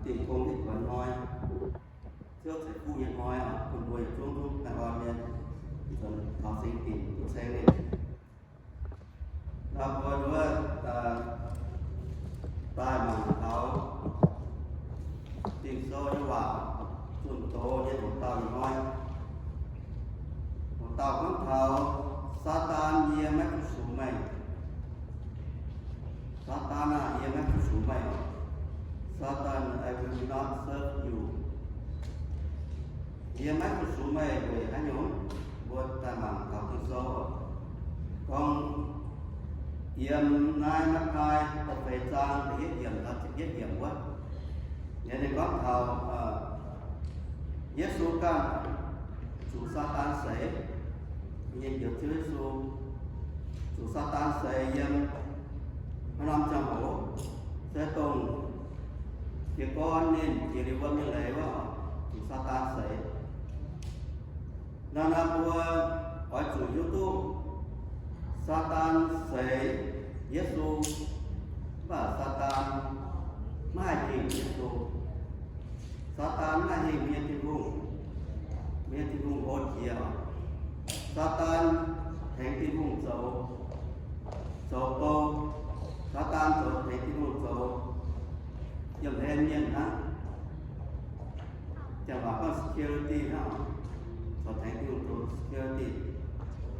Dingh Gong hitv kuonx hnoi, Ziouv ceix fuqv nyei hnoi, bun mbuo yietc zungv duqv baengh orn mienh, nzuonx taux singx dinc duqv ceng ninh. Nor mbuo nduov daaih mangc taux Ging-Sou nyei waac zunh doz nyei hoc dauh ih hnoi. Hoc dauh gorngv taux, Saadaan, yie maiv fu-sux meih. Saadaan aah! Yie maiv fu-sux meih. Saadaan, I will not serve you. Yie maiv fu-sux meih weic haaix nyungc? Mbuo daaih mangc taux Ging-Sou gorngv, yiem naaiv Matv^taai da'feix zaang da'yietv yiemc taux ziepc yietv yiemc wuov, ninh gorngv taux Yesu ganh zuqc Saadaan seix. Ninh njoux Ziouv Yesu zuqc Saadaan seix yiem haaix norm ziangh hoc, se dongh jiez gorn ninh jiex liuz wuom nyei leiz wuov, zuqc Saadaan seix. Naaiv naaiv mbuo oix zuqc hiuv duqv Saadaan seix Yesu, mv baac Saadaan maiv haih hingh Yesu. Saadaan maiv haih hingh meih nyei Tin-Hungh. Meih nyei Tin-Hungh hlo jiex. Saadaan tengx Tin-Hungh zoux, zoux bou. Saadaan zoux tengx Tin-Hungh zoux, yiem hlen mienh hnangv. Janx waac gorngv security hnangv, zoux tengx Tin-Hungh zoux security.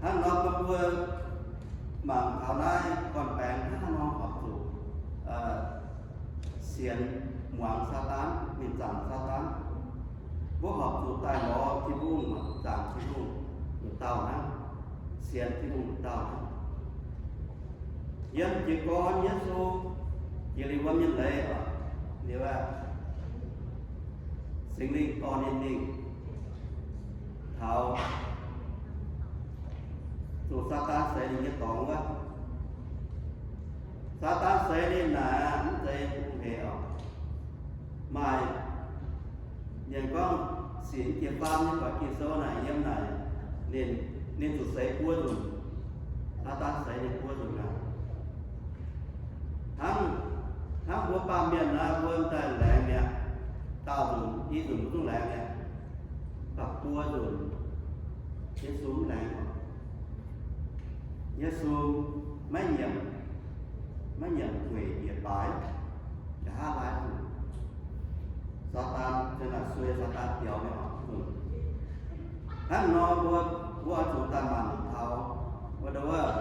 Hnangv nor bun mbuo mangc taux naaiv gorn-baengx hnangv nor horpc zuqc sienx muangx Saadaan, mingh zaangc Saadaan. Mbuo horpc zuqc daaih lorz Tin-Hungh, zaangc Tin-Hungh nduqc dauh hnangv, sienx Tin-Hungh nduqc dauh hnangv. Yiem jiez gorn Yesu jiex liuz wuom nyei leiz liuz, Singx Lingh dorh ninh mingh taux zuqc Saadaan seix ninh nyei dorngx wuov. Saadaan seix ninh naaic mv zeiz hungh hec oc. Maaih mienh gorngv sic jiex faam nyei buatc Ging-Sou naaic yiem naaic, ninh, ninh zuqc seix buo nzunc. Saadaan seix ninh buo nzunc aqv. Hnangv, hnangv mbuo baamh mienh naaiv, mbuo daaih laengz mi'aqv, daauh nzunc i nzunc mbuo zungv laengz mi'aqv. Mv baac buo nzunc Yesu mv laengz oc. Yesu maiv nyiemc, maiv nyiemc gueic bieqc baaix, nqa'haav laai nzunc. Saadaan, Saadaan biaux mi'aqv. Hnangv nor mbuo, mbuo oix zuqc daaih mangc taux wuov,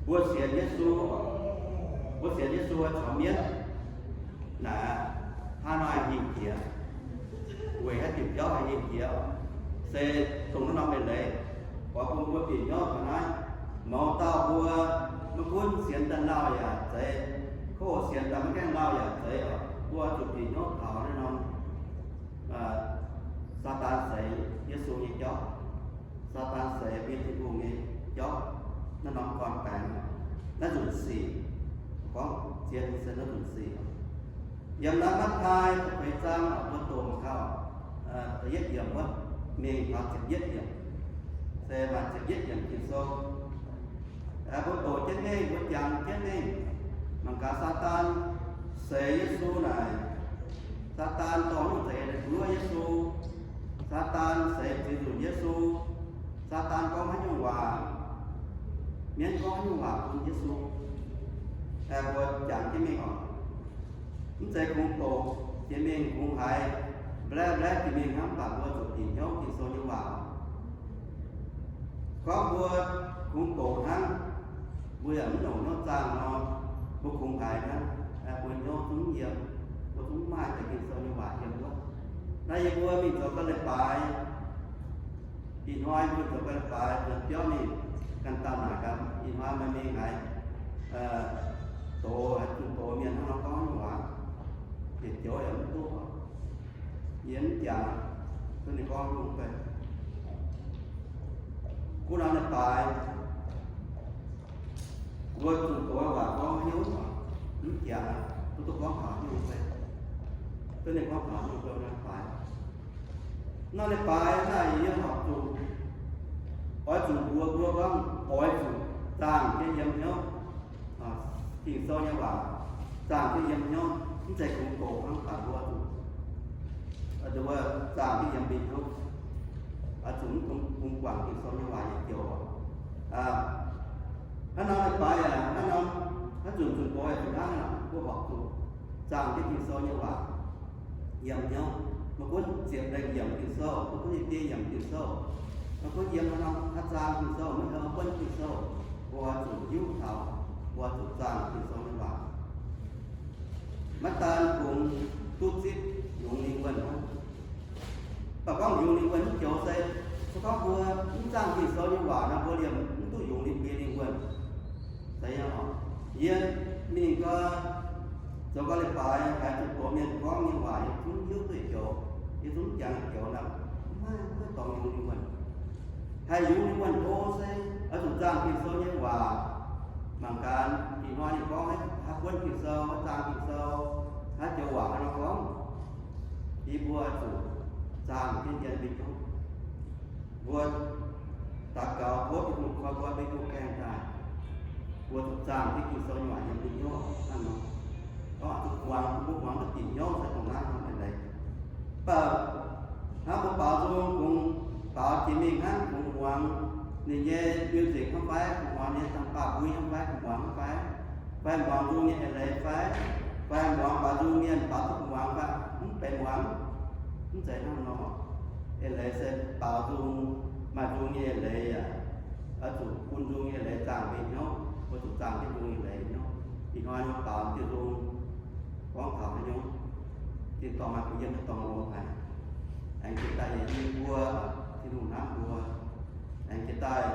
mbuo sienx Yesu, mbuo sienx Yesu caux mienv naaic, hnangv nor haih hingh jiex, weic haaix diuc jauv haih hingh jiex, se dongh naaiv norm leiz-leiz oix bun mbuo bieqc hnyouv taux naaiv. Mouz dauh mbuo maiv gunv sienx daaih lauh yaac zeiz, kov sienx daaih maiv gaengh lauh yaac zeiz oc, mbuo oix zuqc bieqc hnyouv taux naaiv norm Saadaan seix Yesu nyei jauv, Saadaan seix mienh Tin-Hungh nyei jauv, naaiv norm gorn-baengx, naaiv nzunc sic, gorngv zien se naaiv nzunc sic. Yiem naaiv Matv^taai da'feix zaang mbuo doqc gauh da'yietv yiemc wuov mingh taux ziepc yietv yiemc, se maaih ziepc yietv yiemc Ging-Sou. Mbuo doqc jienv mingh, mbuo jangx jienv mingh, mangc gaax Saadaan seix Yesu naaic. Saadaan dorh nyungc zeiz nduov Yesu. Saadaan seix ziex nzunc Yesu. Saadaan gorngv haaix nyungc waac, mienv gorngv haaix nyungc waac bun Yesu. Mbuo jangx jienv mingh oc. Mv zeiz kungx doqc jiex mingh kungx haiz mblaeqv mblaeqv jiex mingh hnangv, mv baac mbuo zuqc bieqc hnyouv Ging-Sou nyei waac. Gorngv mbuo kungx doqc hnangv, mbuo yaac mv longc hnyouv zaangh nor, mbuo kungx haiz hnangv, mbuo hnyouv zungv yiem, mbuo zungv maaih deix Ging-Sou nyei waac yiem wuov. Naaiv yie mbuo mingh zoux ga'leiz-baaix, ih hnoi mbuo zoux ga'leiz-baaix nzuonx biauv mingh, ganh dauh naaic gaax, ih hnoi meih mingh haaix, doz haaix zunh doz mienh hnangv nor gorngv nyei waac, yietc joux yaac mv duqv. Yie mv jangx duqv ninh gorngv nyungc fai. Gunv norm leiz-baaix, mbuo zunh doz waac gorngv haaix nyungc, mv jangx duqv, duqv gorngv taux nyungc fai, duqv ninh gorngv taux nyungc fai. Norm leiz-baaix, norm leiz-baaix naaiv yie horpc zuqc, oix zuqc mbuox mbuo gorngv oix zuqc zaangh jienv yiem hnyouv Ging-Sou nyei waac, zaangh jienv yiem hnyouv. Mv zeiz kungx goux hnangv, mv baac mbuo zuqc, aa, nduov zaangh jienv yiem mbuo nyei hnyouv, oix zuqc mv dungx kungx guangc Ging-Sou nyei waac yietc joux. Hnangv nor leiz-baaix yaac hnangv nor, hnangv nzunc nzunc doix yaac fih hnangv nor, mbuo horpc zuqc zaangh jienv Ging-Sou nyei waac yiem hnyouv. Maiv gunv ziepc lengh yiemc Ging-Sou, maiv gunv yiem biei yiemc Ging-Sou, maiv gunv yiem haaix norm haaix zaang Ging-Sou, maiv haaix norm buonv Ging-Sou, mbuo oix zuqc hiuv taux, mbuo oix zuqc zaangh Ging-Sou nyei waac. Maiv daan kungx duqv zipv yungz lingh wuonh hnangv, mv baac gorngv yungz lingh wuonh mv joux se, se gorngv mbuo mv zaangh Ging-Sou nyei waac nor, mbuo liemh mv duqv yungz lingh, biei lingh wuonh. Zeiz nyei oc. Yie mingh gau, zoux gau leiz-baaix haiz zuqc doz mienh gorngv nyei waac yie zungv hiuv duqv joux, yie zungv jangx joux nor, maiv, maiv dorngx yungz lingh wuonh. Haih yungz lingh wuonh hlo se oix zuqc zaangh Ging-Sou nyei waac. Mangc gaax ih hnoi ninh gorngv haaix buonv Ging-Sou, haaix zaang Ging-Sou, haaix joux waac nor gorngv, yie mbuo oix zuqc zaangh jienv yiem mbuo nyei hnyouv. Mbuo daux gaux tov Tin-Hungh koi mbuo maiv duqv gaengh daaih. Mbuo zuqc zaangh jienv Ging-Sou nyei waac yiem mbuo nyei hnyouv hnangv nor. Gorngv zuqc muangx, mbuo muangx duqv dingc hnyouv se dongh naaiv nor leiz. Mv baac hnangv mbuo baaux nzung kungx baaux jiex mingh hnangv, kungx muangx ninh nyei music hnangv fai, kungx muangx ninh nyei dangh baav mbui hnangv fai, kungx muangx hnangv fai, fai muangx nzung nyei eix leiz fai, fai muangx baaux nzung mienh baaux duqv muangx fai, mv benx muangx. Mv zeiz hnangv nor. Eix leiz se baaux nzung, maaih nzung nyei eix leiz yaac oix zuqc bun nzung nyei eix leiz zaangh mbuo hnyouv, mbuo zuqc zaangh jienv nzung nyei eix leiz hnyouv. Ih hnoi mbuo baaux diuh nzung gorngv taux haaix nyungc, tin-dorngh maaih bun yiem, tin-dorngh longx haic. Aengx jiex daaih yietc nyungc mbuo, Tin-Hungh hnamv mbuo. Aengx jiex daaih,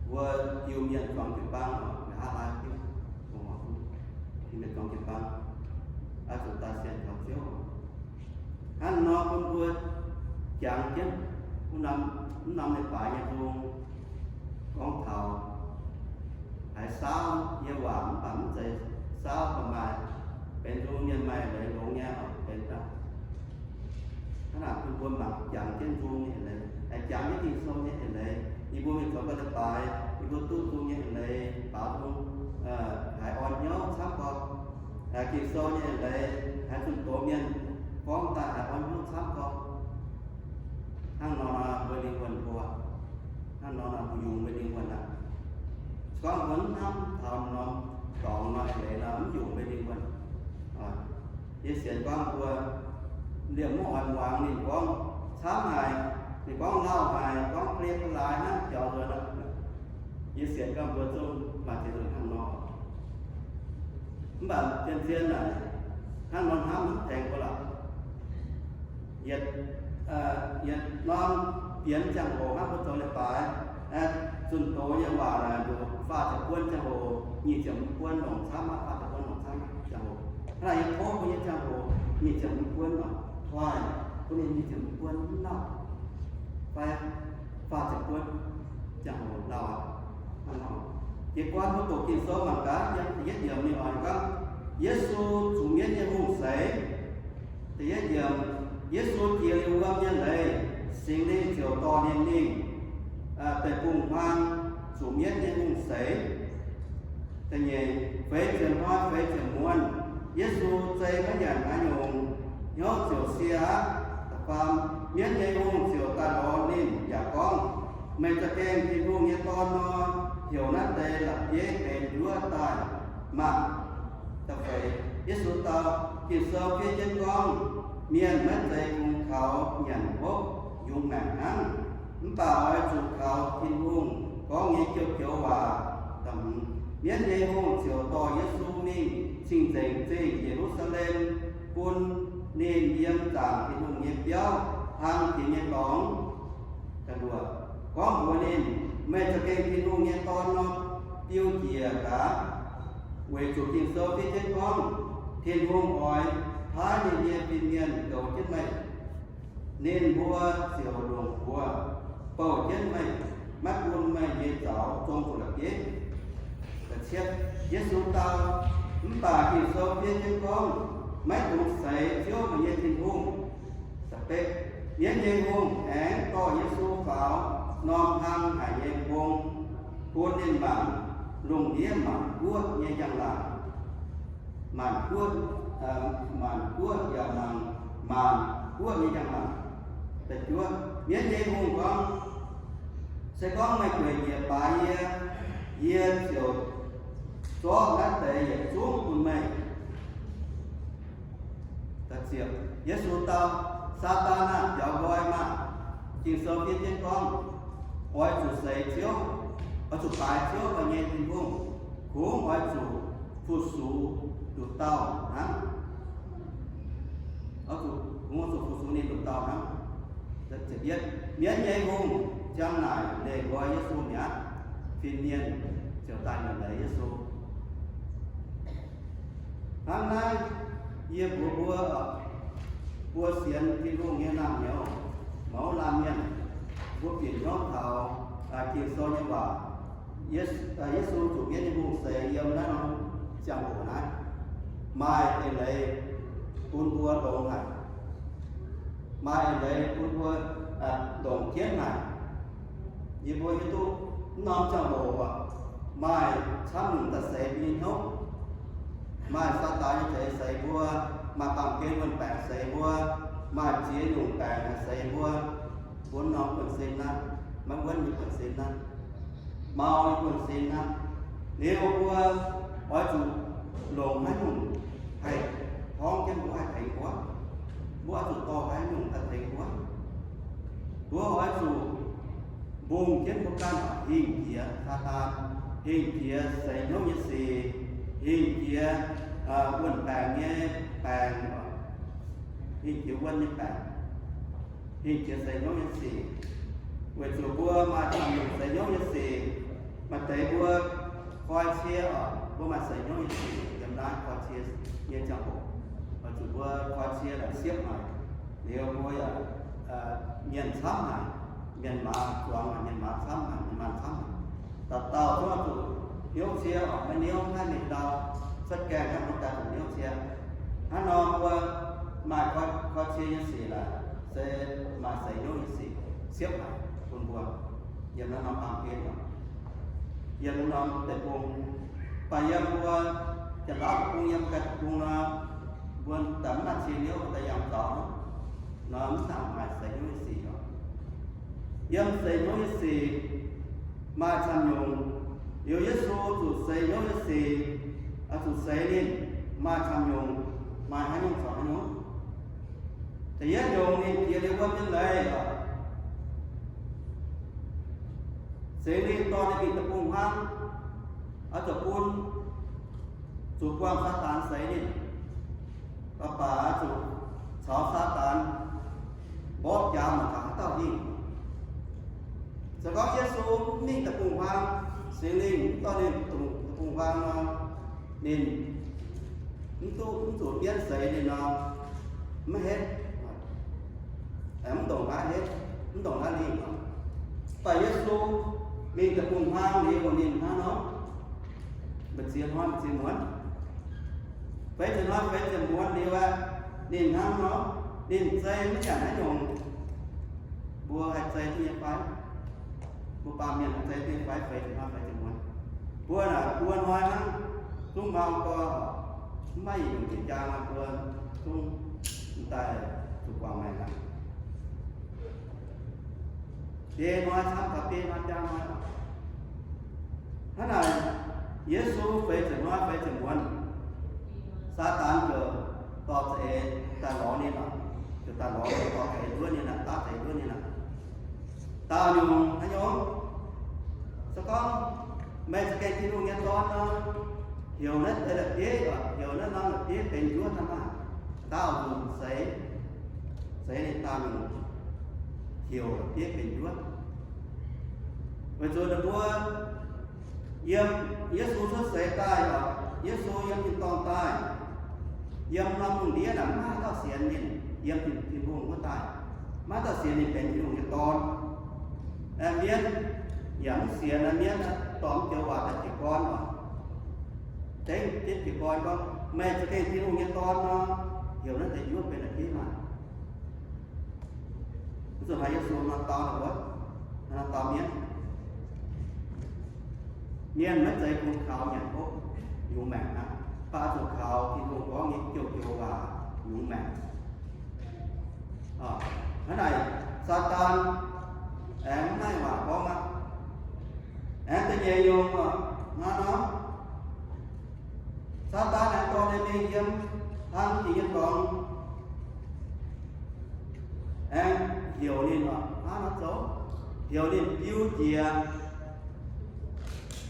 mbuo Iu-Mienh zuangx jiu-baang oc, nqa'haav laai jienv, Tin-Mienh zuangx jiu-baang, oix zuqc daaih sienx kaux Ziouv. Hnangv nor bun mbuo jangx jienv mv norm leiz-baaix nyei nzung gorngv taux haiz saauv nyei waac, mv baac mv zeiz saauv baac maaih benx nzung mienh maaih leiz longx nyei oc, benx daaih. Hnangv naaic bun mbuo mangc jangx jienv nzung nyei eix leiz, jangx jienv Ging-Sou nyei eix leiz. Yie mbuo mingh zoux gau leiz-baaix, yie mbuo duqv nzung nyei eix leiz, baaux nzung, haiz orn hnyouv camv gau. Ging-Sou nyei eix leiz, haiz zunh doz mienh gorngv daaih haiz orn hnyouv camv gau. Hnangv nor mbuo lingh wuonh mbuo, hnangv nor mbuo yungz mbuo lingh wuonh aqv. Se gorngv mbuo mv hnamv taux norm dorngx nor, eix leiz nor mv yungz mbuo lingh wuonh. Yie sienx gorngv mbuo liemh mv oix muangx ninh gorngv camv haic, ninh gorngv lauh haic, gorngv gle gle laaix hnangv jaux nzuonx aqv. Yie sienx gorngv mbuo zungv maaih ziex nzunc hnangv nor. Mv baac zien-zien naaic, hnangv nor hnamv mv tengx mbuo lorqc. Yietc, yietc norm bienx ziangh hoc hnangv mbuo zoux leiz-baaix, zunh doz nyei waac naaic nduqc faah ziepc buonv ziangh hoc, nyic ziepc mv buonv longc camv aqv, faah ziepc buonv longc camv ziangh hoc. Hnangv naaic yie tov mbuo nyei ziangh hoc nyic ziepc mv buonv oc, tov bun ninh nyic ziepc mv buonv mv lauh, fai faah ziepc buonv ziangh hoc lauh aqv. Jiez gorn mbuo doqc Ging-Sou mangc gaax, yiem da'yietv yiemc ninh oix gorngv, Yesu zuqc mienv nyei hungh seix. Da'yietv yiemc, Yesu jiex liuz wuom nyei leiz, Singx Lingh ziouc dorh ninh mingh deic-bung-huaang zuqc mienv nyei hungh seix. Da'nyeic, feix ziepc hnoi feix ziepc muonz, Yesu zei maiv nyanc haaix nyungc, hnyouv ziouc sie aqv. Da'faam, mienv nyei hungh ziouc daaih lorz ninh yaac gorngv, Meih za'gengh Tin-Hungh nyei Dorn nor, heuc naaiv deix la'bieiv benx nduov daaih maah! Da'feix, Yesu dau, Ging-Sou fiev jienv gorngv, Mienh maiv zeiz kungx kaux nyanc hopv yungz maengc hnangv, mv baac oix zuqc kaux Tin-Hungh gorngv nyei joux-joux waac. Mienv nyei hungh ziouc dorh Yesu mingh cing-nzengc zingh Ye^lu^saa^lem, bun ninh yiem zaangc Tin-Hungh nyei biauv hlang jiex nyei dorngx. Gorngv mbuox ninh, Meih za'gengh Tin-Hungh nyei Dorn nor, biu njiec gaax, weic zuqc Ging-Sou fiev jienv gorngv, Tin-Hungh oix paaiv ninh nyei fin-mienh goux jienv meih. Ninh mbuo ziouc longc buoz bouh jienv meih, maiv bun meih nyei zaux zong zuqc la'bieiv. Yesu dau, Mv baac Ging-Sou fiev jienv gorngv, Maiv dungx seix Ziouv, meih nyei Tin-Hungh. Mienv nyei hungh aengx dorh Yesu faaux norm hlang haic nyei mbong, bun ninh mangc lungh ndiev maanc guoqv nyei njang-laangc. maanc guoqv, maanc guoqv yaac mangc maanc guoqv nyei njang-laangc. Da'juov, mienv nyei hungh gorngv, Se gorngv meih gueic njiec baaix yie, yie ziouc zorqv naaiv deix yietc zungv bun meih. Yesu dau, Saadaan aah! Biaux nqoi maah! Ging-Sou fiev jienv gorngv, Oix zuqc seix Ziouv, oix zuqc baaix Ziouv, meih nyei Tin-Hungh. Kungx oix zuqc fu-sux nduqc dauh hnangv. Kungx oix zuqc fu-sux ninh nduqc dauh hnangv. Mienv nyei hungh ziang naaic leih nqoi Yesu mi'aqv. Fin-mienh ziouc daaih nyunc leiz Yesu. Hnangv naaiv, yie mbuox mbuo, mbuo sienx Tin-Hungh nyei naamh nyouz, mouz laanh mienh, mbuo bieqc hnyouv taux Ging-Sou nyei waac, Yesu zuqc mienv nyei hungh seix yiem naaiv norm ziangh hoc naaiv, maaih eix leiz bun mbuo longx haic, maaih eix leiz bun mbuo longc jienv haic. Yie mbuo hiuv duqv mv norm ziangh hoc maaih camv nyungc daaih seix mbuo nyei hnyouv. Maaih Saadaan nyei zeix seix mbuo, maaih baamh gen wuon-baengc seix mbuo, maaih ziex nyungc baengc seix mbuo. Wuonv norm buonv-sin naaiv, maiv wuonv nyei buonv-sin naaiv, mau nyei buonv-sin naaiv. Liuz mbuo oix zuqc longc haaix nyungc haih torngv jienv mbuo, haih tengx mbuo? Mbuo oix zuqc dorh haaix nyungc daaih tengx mbuo? Mbuo oix zuqc mbungh jienv mbuo ganh hingh jiex Saadaan, hingh jiex seix hnyouv nyei sic, hingh jiex wuon-baengc nyei baengc, hingh jiex wuon nyei baengc, hingh jiex seix hnyouv nyei sic. Weic zuqc mbuo maaih camv nyungc seix hnyouv nyei sic. Maaih deix mbuo koi cie oc, mbuo maaih seix hnyouv nyei sic yiem naaiv koi cie nyei ziangh hoc. Weic zuqc mbuo koi cie naaic siepv haic, liuz mbuo yaac mienh camv haic, mienh maaz zuangx haic, mienh maaz camv haic, mienh maaz camv haic. Dauh dauh zungv zuqc hnyouv cie oc, maiv hnyouv naaiv mingh ndau, cuotv gaengh hnangv mbuo daaih zuqc hnyouv cie. Hnangv nor mbuo maaih koi cie nyei sic laaix se maaih seix hnyouv nyei sic siepv haic bun mbuo yiem naaiv norm baamh gen oc, yiem naaiv norm deic-bung, baac yiem mbuo Janx-Laauv deic-bung, yiem Meiv-Guoqv deic-bung nor, mbuo daaih mv maaih cie hnyouv daaih yangh zaux nor, mv nangc maaih seix hnyouv nyei sic oc. Yiem seix hnyouv nyei sic maaih camv nyungc. Liuz Yesu zuqc seix hnyouv nyei sic, zuqc seix ninh maaih camv nyungc, maaih haaix nyungc corc haaix nyungc. Da'yietv nyungc, ninh jiex liuz wuom nyei leiz oc, Singx Lingh dorh ninh mingh deic-bung-huaang, oix zuqc bun, zuqc buangh Saadaan seix ninh, mv baac zuqc caux Saadaan mborqv jaax mangc gaax haaix dauh hingh. Se gorngv Yesu mv mingh deic-bung-huaang, Singx Lingh mv dorh ninh deic-bung-huaang nor, ninh mv duqv, mv zuqc mienv seix ninh nor, maiv hetv, mv ndongc naaiv hetv, mv ndongc naaiv lingh. Mv baac Yesu mingh deic-bung-huaang liuz, ninh hnangv nor, mbu'ziex hnoi mbu'ziex muonz, feix ziepc hnoi feix ziepc muonz liuz aqv, ninh hnangv nor, ninh zei maiv nyanc haaix nyungc. Mbuo haih zei duqv nyei fai? Mbuo baamh mienh haih zei duqv nyei fai? Feix ziepc hnoi feix ziepc muonz, mbuo naaic buo hnoi hnangv zungv mau gorx, mv maaih yietc nyungc jiex jaa nor, mbuo zungv daaih zuqc guangc maengc aqv. Biei hnoi camv gaax biei hnoi biaa hnoi. Hnangv naaic, Yesu feix ziepc hnoi feix ziepc muonz, Saadaan ziouc dorh za'eix daaih lorz ninh aqv. Ziouc daaih lorz ninh, dorh za'eix nduov ninh aqv, daav za'eix nduov ninh aqv. Daauh nyungc haaix nyungc? Se gorngv meih za'gengh Tin-Hungh nyei Dorn nor, heuc naaiv deix la'bieiv, heuc naaiv norm la'bieiv benx njuov hnangv maah! Daauh nyungc seix, seix ninh daauh nyungc heuc la'bieiv benx njuov. Weic zuqc ninh mbuo yiem Yesu cuotv seix daaih, Yesu yiem tin-dorngh daaih, yiem norm lungh ndiev naaic maiv maaih dauh sienx ninh, yiem Tin-Hungh wuov daaih, maiv maaih dauh sienx ninh benx Tin-Hungh nyei Dorn. Mienv yaac mv sienx, mienv dorh mv joux waac daaih jiez gorn oc. Tengx jienv jiez gorn gorngv, meih za'gengh Tin-Hungh nyei Dorn nor, heuc naaiv deix njuov benx la'bieiv maah! Mv zuqc haiz Yesu nor dau ninh wuov, nor dau mienv. Mienh maiv zeiz kungx kaux nyanc hopv yungz maengc aqv, mv baac zuqc kaux Tin-Hungh gorngv nyei joux-joux waac nyungc maengc. Hnangv naaic, Saadaan aengx mv maaih waac gorngv aqv. Aengx da'nyeic nyungc, hnangv nor, Saadaan aengx dorh ninh mingh yiem hlang jiex nyei dorngx, aengx heuc ninh, hnangv nor zoux, heuc ninh biu njiec.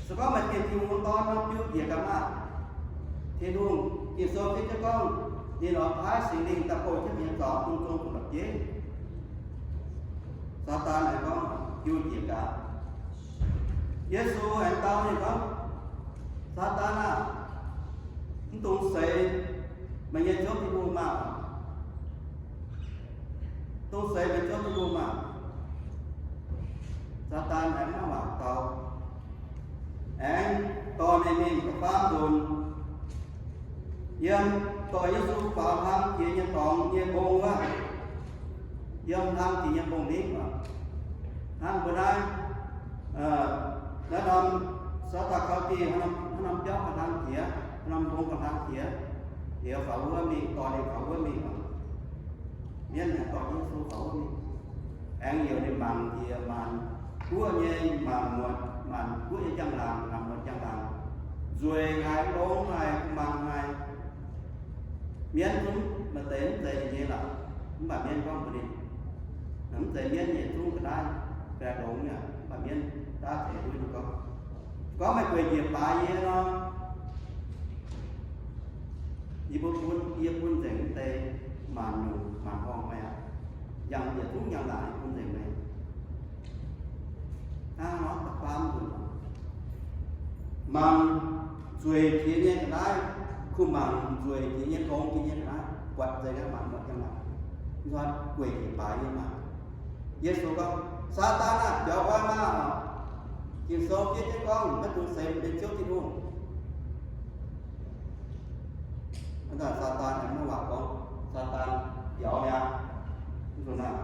Se gorngv maaih Tin-Hungh nyei Dorn nor, biu njiec gaax maah! Tin-Hungh, Ging-Sou fiev jienv gorngv, ninh oix paaiv Singx Lingh daaih bouh jienv meih nyei zuangx bun zong zuqc la'bieiv. Saadaan aengx gorngv, biu njiec gaax. Yesu aengx dau ninh gorngv, Saadaan aah! Mv dungx seix meih nyei Ziouv Tin-Hungh maah! Dungx seix meih Ziouv Tin-Hungh maah! Saadaan aengx maiv waac dau, aengx dorh ninh mingh da'faam nzunc, yiem dorh Yesu faaux hlang jiex nyei dorngx nyei mbong wuov, yiem hlang jiex nyei mbong ningv oc. Hnangv mbuo naaiv, naaiv norm Southern County, haaix norm biauv ga'hlang jiex, haaix norm mbong ga'hlang jiex, liuz faaux wuov mingh, dorh ninh faaux wuov mingh oc. Mienv aengx dorh Yesu faaux wuov mingh, aengx heuc ninh mangc njiec maanc guoqv nyei, maanc muotc, maanc guoqv nyei njang-laangc, maanc muotc njang-laangc, nzueic haic, longx haic, kuh mangc haic. Mienv zungv maaih deix mv zeiz ninh nyei lorqc, mv baac mienv gorngv mbuox ninh, mv zeiz mienv nyei, zungv ga'naaiv baeqc longx nyei, mv baac mienv daav zeiz nduov ninh gorngv, gorngv meih gueic njiec baaix yie nor, yie bun, yie bun nzengc mv deix maanc nyungc maanc horngh meih aqv. Yangh yietc zungv njang-laangc yie bun nzengc meih. Hnangv nor da'faam nzunc, mangc nzueic jiex nyei ga'naaiv, kuh mangc nzueic jiex nyei, longx jiex nyei ga'naaiv, buatc nzengc aqv, mangc buatc njang-laangc, gueic njiec baaix nyei maah! Yesu gorngv, Saadaan aah! Biaux nqoi maah! Ging-Sou fiev jienv gorngv, maiv dungx seix meih nyei Ziouv Tin-Hungh. Hnangv naaic Saadaan aengx maiv waac gorngv, Saadaan biaux mi'aqv. Mv dungx naaic.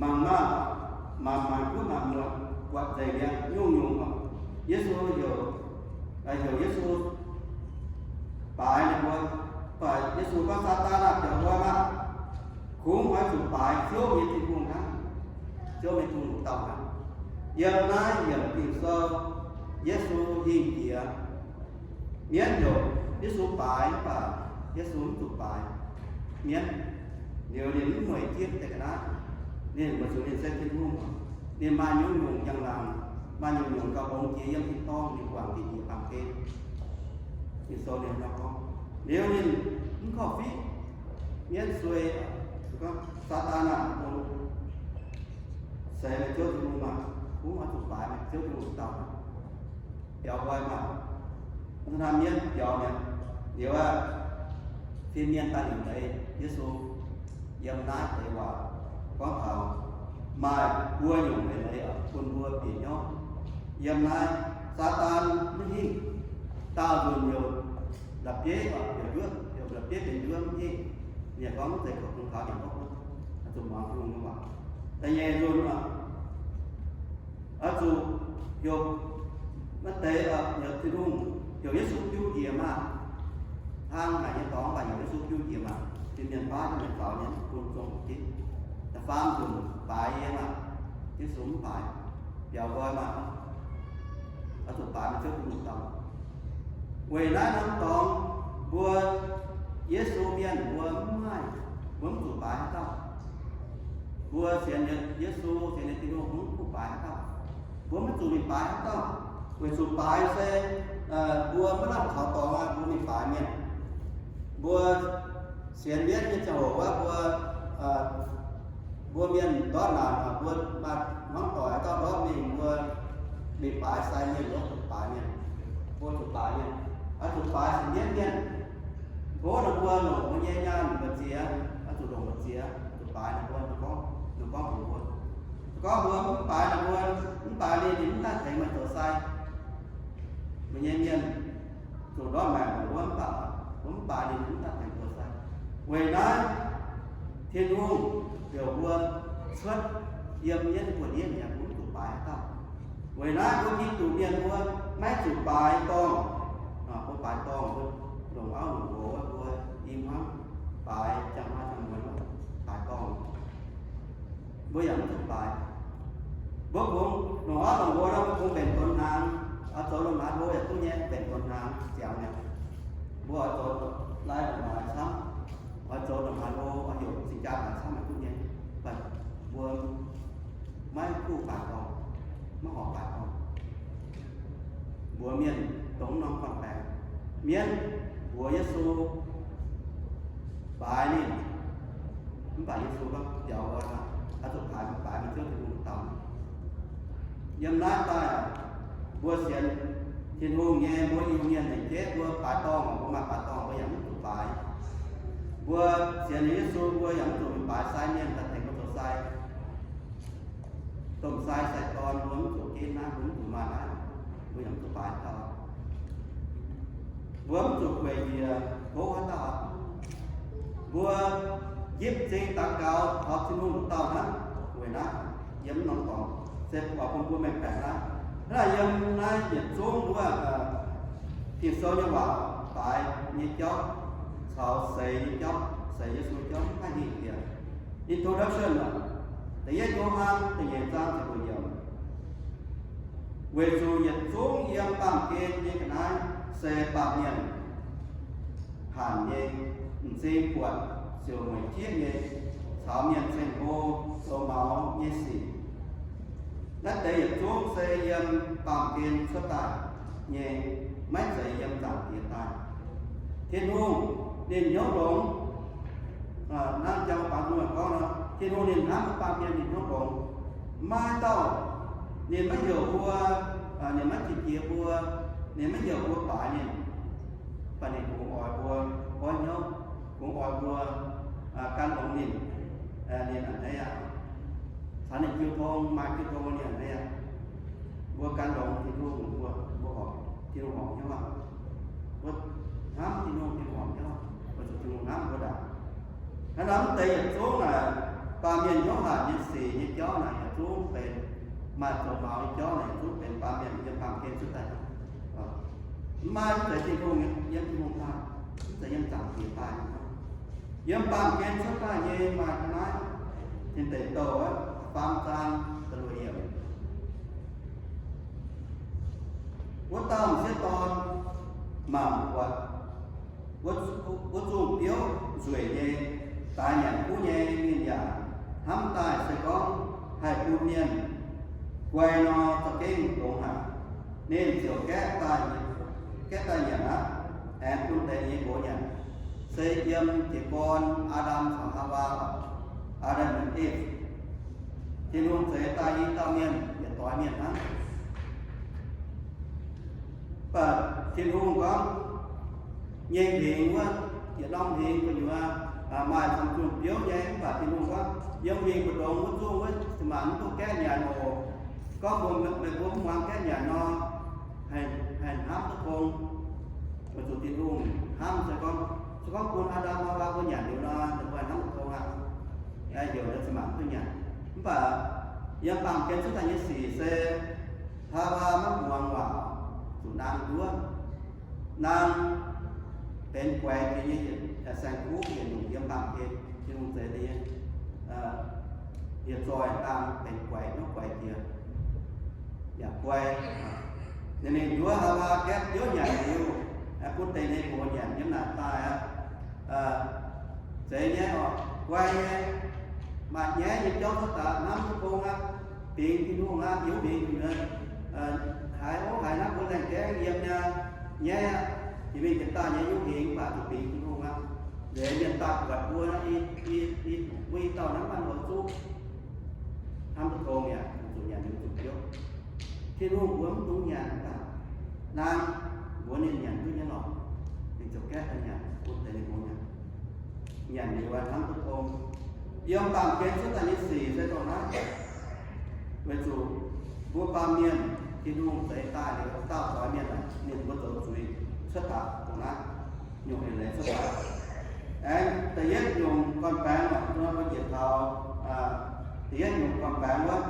Mangc maah! Mangc, mangc guoqv mangc muotc, buatc nzengc mi'aqv, nyungc-nyungc oc. Yesu heuc, heuc Yesu baaix ninh mbuo. Mv baac Yesu gorngv, Saadaan aah! Biaux nqoi maah! Kungx oix zuqc baaix Ziouv nyei Tin-Hungh hnangv, Ziouv nyei Tin-Hungh dauh hnangv. Yiem naaiv yiemc Ging-Sou, Yesu hingh jiex, mienv heuc Yesu baaix, mv baac Yesu mv zuqc baaix mienv. Liuz ninh mv mueic jieqv deix ga'naaiv. Ninh weic zuqc ninh se Tin-Hungh, ninh maaih nyungc-nyungc njang-laangc, maaih nyungc-nyungc gauh longx jiex yiem tin-dorngh, ninh guangc diqc nyeic baamh gen. Ging-Sou ninh nor gorngv. Liuz ninh mv korv-fiqv mienv suei, gorngv, Saadaan aah! Dungx seix meih Ziouv Tin-Hungh maah! Kungx oix zuqc baaix meih Ziouv Tin-Hungh dauh. Biaux nqoi maah! Hnangv naaiv mienv biaux mi'aqv. Liuz aqv, fin-mienh daaih liuc leiz Yesu yiem naaiv deix waac gorngv taux maaih buo nyungc eix leiz bun mbuo bieqc hnyouv. Yiem naaiv Saadaan maiv hingh, daauh nzunc heuc la'bieiv, heuc njuov, heuc la'bieiv benx njuov mv hingh. Ninh gorngv mv zeiz kaux bun kaux nyanc orqv, oix zuqc muangx Tin-Hungh nyei waac. Da'nyeic nzunc oix zuqc heuc maiv deix, heuc Tin-Hungh, heuc Yesu biu njiec maah! Hlang haic nyei dorngx, mv baac heuc Yesu biu njiec maah! Fin-mienh baav jienv mienh faaux nyei, bun zong ginv. Da'faam nzunc, baaix yie maah! Yesu mv baaix. Biaux nqoi maah! Oix zuqc baaix meih Ziouv Tin-Hungh dauh. Weic naaiv norm dorngx mbuo Yesu mienh mbuo mv maaih, mbuo mv zuqc baaix haaix dauh. Mbuo sienx Yesu, sienx nyei Tin-Hungh, mbuo mv zuqc baaix haaix dauh. Mbuo mv zuqc mingh baaix haaix dauh. Weic zuqc baaix se mbuo maiv lamh caux dorngx aqv, mbuo mingh baaix mienh. Mbuo sienx mienv nyei ziangh hoc wuov, mbuo, mbuo mienh ndortv naanc, mbuo maaih hmuangv doic haaix dauh ndortv mingh, mbuo mingh baaix sai mienh, mbuo zuqc baaix mienh. Mbuo zuqc baaix mienh, oix zuqc baaix sienx mienv mienh. Tov ninh mbuo longc mbuo nyei nyaanh mbu'ziex, oix zuqc longc mbu'ziex, zuqc baaix ninh mbuo, ninh gorngv, ninh gorngv mbuox mbuo. Gorngv mbuo mv baaix ninh mbuo, mv baaix ninh, ninh mv daaih tengx meih zoux sai. Meih nyei mienh zuqc ndortv maengc mbuo mv baac, mbuo mv baaix ninh, ninh mv daaih tengx zoux sai. Weic naaiv Tin-Hungh heuc mbuo cuotv yiem mienv buoz-ndiev mi'aqv, mbuo mv zuqc baaix haaix dauh. Weic naaiv mbuo Giduc mienh mbuo maiv zuqc baaix dorngh. Mbuo baaix dorngh, mbuo mbuo yaac mv zuqc baaix. Mbuo kungx longc auv longc nqox nor, mbuo kungx mbenc donx hnaangx, oix zoux longc hnaangx hlo yaac duqv nyei, mbenc donx hnaangx ziangx mi'aqv. Mbuo oix zoux lai longc hnaangx camv, oix zoux longc hnaangx hlo, oix heuc cing-jaa hnaangx camv yaac duqv nyei. Mv baac mbuo maiv kuv baaix dorngh, maiv horpc baaix dorngh. Mbuox mienh dongh norm gorn-baengx, mienv mbuox Yesu baaix ninh, mv baac Yesu gorngv, biaux wuov, oix zuqc baaix, baaix meih Ziouv Tin-Hungh dauh. Yiem naaiv daaih mbuo sienx Tin-Hungh nyei, mbuo Iu-Mienh nyei jeiv, mbuo baaix dorngh, mbuo maaih baaix dorngh, mbuo yaac mv zuqc baaix. Mbuo sienx Yesu, mbuo yaac mv zuqc baaix sai mienh daaih tengx mbuo zoux sai. Domh sai sai-dorn mbuo mv zuqc ginv naaiv, mbuo mv zuqc maaih naaiv, mbuo yaac mv zuqc baaix dauh. Mbuo mv zuqc gueic njiec tov haaix dauh. Mbuo njipv m'zing daux gaux taux Tin-Hungh nduqc dauh hnangv. Weic naaiv yiem norm dorngx se oix bun mbuo mengh baeqc naaiv. Hnangv naaic yiem naaiv yietc zungv wuov, Ging-Sou nyei waac baaix nyei jauv caux seix nyei jauv, seix Yesu nyei jauv mv haih hingh diex. Introduction, da'yietv Yo^han da'nyeic zaang ziepc luoqc yiemc. Weic zuqc yietc zungv yiem baamh gen nyei ga'naaiv se baamh mienh hanc nyei, m'zing buatc ziouc mueic jieqv nyei, caux mienh ceng-hlo zoux maux nyei sic. Naaiv deix yietc zungv se yiem baamh gen cuotv daaih nyei, maiv zeiz yiem Zaangc Diex daaih. Tin-Hungh ninh hnyouv longx, hnangv jang baamz gorngv nor, Tin-Hungh ninh hnamv mbuo baamh mienh ninh hnyouv longx. Maiv dauh ninh maiv heuc mbuo, ninh maiv qiex jiez mbuo, ninh maiv heuc mbuo baaix ninh, mv baac ninh kungx oix mbuo goiv hnyouv, kungx oix mbuo gan longx ninh. Ninh a'hneiv aqv. Caux ninh jiu tong, maaih jiu tong ninh a'hneiv aqv. Mbuo gan longx Tin-Hungh, mbuo, mbuo horpc Tin-Hungh horpc hnyouv aqv. Mbuo hnamv Tin-Hungh, Tin-Hungh horpc hnyouv, weic zuqc Tin-Hungh hnamv mbuo ndaangc. Hnangv naaic, mv deix yietc zungv naaic, baamh mienh hnyouv hanc nyei sic nyei jauv naaic yietc zungv benx, maaih zoux maux nyei jauv naaic yietc zungv benx baamh mienh yiem baamh gen cuotv daaih. Mv maaih mv zeiz Tin-Hungh, yiem Tin-Hungh daaih, mv zeiz yiem Zaangc Diex daaih. Yiem baamh gen cuotv daaih nyei maaih ga'naaiv, Tin Deic Douh faam zaang da'luoqc yiemc. Wuov dauh m'sieqv dorn mangc buatc wuov zungh biouv nzueic nyei, daaix nyanc kuv nyei. Ninh yaac hnamv daaih se gorngv haih bun mienh guai nor, za'gengh longx haic. Ninh ziouc gaeqv daaih, gaeqv daaih nyanc aqv, aengx bun deix nyei nqox nyanc. Se yiem jiez gorn Aa^ndam caux Haawaa, Adam and Eve. Tin-Hungh zeix daaih i dauh mienh, yietc doix mienh hnangv. Mv baac Tin-Hungh gorngv, nyei hmingx wuov, yietc norm hmingx gu'nyuoz maaih camv zungh biouv nyei. Mv baac Tin-Hungh gorngv, yiem hmingx mbu'ndongx wuov zungh wuov, ziouc maaih mv duqv gaeqv nyanc oc. Gorngv mbuo, meih mbuo mv muangx gaeqv nyanc nor, haih, haih hnamv duqv tong. Weic zuqc Tin-Hungh hnamv se gorngv, se gorngv bun Aa^ndam Haawaa mbuo nyanc liuz nor, ninh mbuo haih hnamv duqv tong aqv. Heuc ninh ziouc maaih mv duqv nyanc. Mv baac yiem baamh gen cuotv daaih nyei sic se Haawaa maiv muangx waac, zuqc naang nduov. Naang benx guaix jiex nyei yietc saeng-kuv, yietc nyungc yiem baamh gen Tin-Hungh zeix nyei. Yietc zoih naang benx guaix, hnyouv guaix jiex, yaac guai. Ninh mingh nduov Haawaa gaeqv biouv nyanc liuz, bun deix nyei nqox nyanc, yiem naaic daaih aqv, zeix nyei oc, guai nyei, maaih nyaiv nyei jauv cuotv daaih, hnamv duqv tong aqv, bingx Tin-Hungh aqv, yiuh hmingx gu'nyuoz, haiz ov haiz naaiv mbuo laengh gaengh yiem nyei, nyaiv aqv, jiex mingh jiex daaih nyei yiuh hmingx, mv baac zuqc bingx Tin-Hungh aqv. Nzengc mienh daaih buatc mbuo, i, i, mbuo i dauh naaiv maaih houx zuqv, hnamv duqv tong mi'aqv, zuqc nyanc liuz zuqc biouv. Tin-Hungh mbuox mv dungx nyanc, mv baac naang mbuox ninh nyanc duqv nyei lorqc. Ninh ziouc gaeqv daaih nyanc, bun deix ninh nqox nyanc. Nyanc liuz hnamv duqv tong. Yiem baamh gen cuotv daaih nyei sic se dongh naaiv. Weic zuqc mbuo baamh mienh, Tin-Hungh zeix daaih liuz, dauh doix mienh, ninh mbuo zoux zuiz cuotv daaih dongh naaiv, nyungc eix leiz cuotv daaih. Aengx da'yietv nyungc gorn-baengx, mbuo njiec taux da'yietv nyungc gorn-baengx wuov,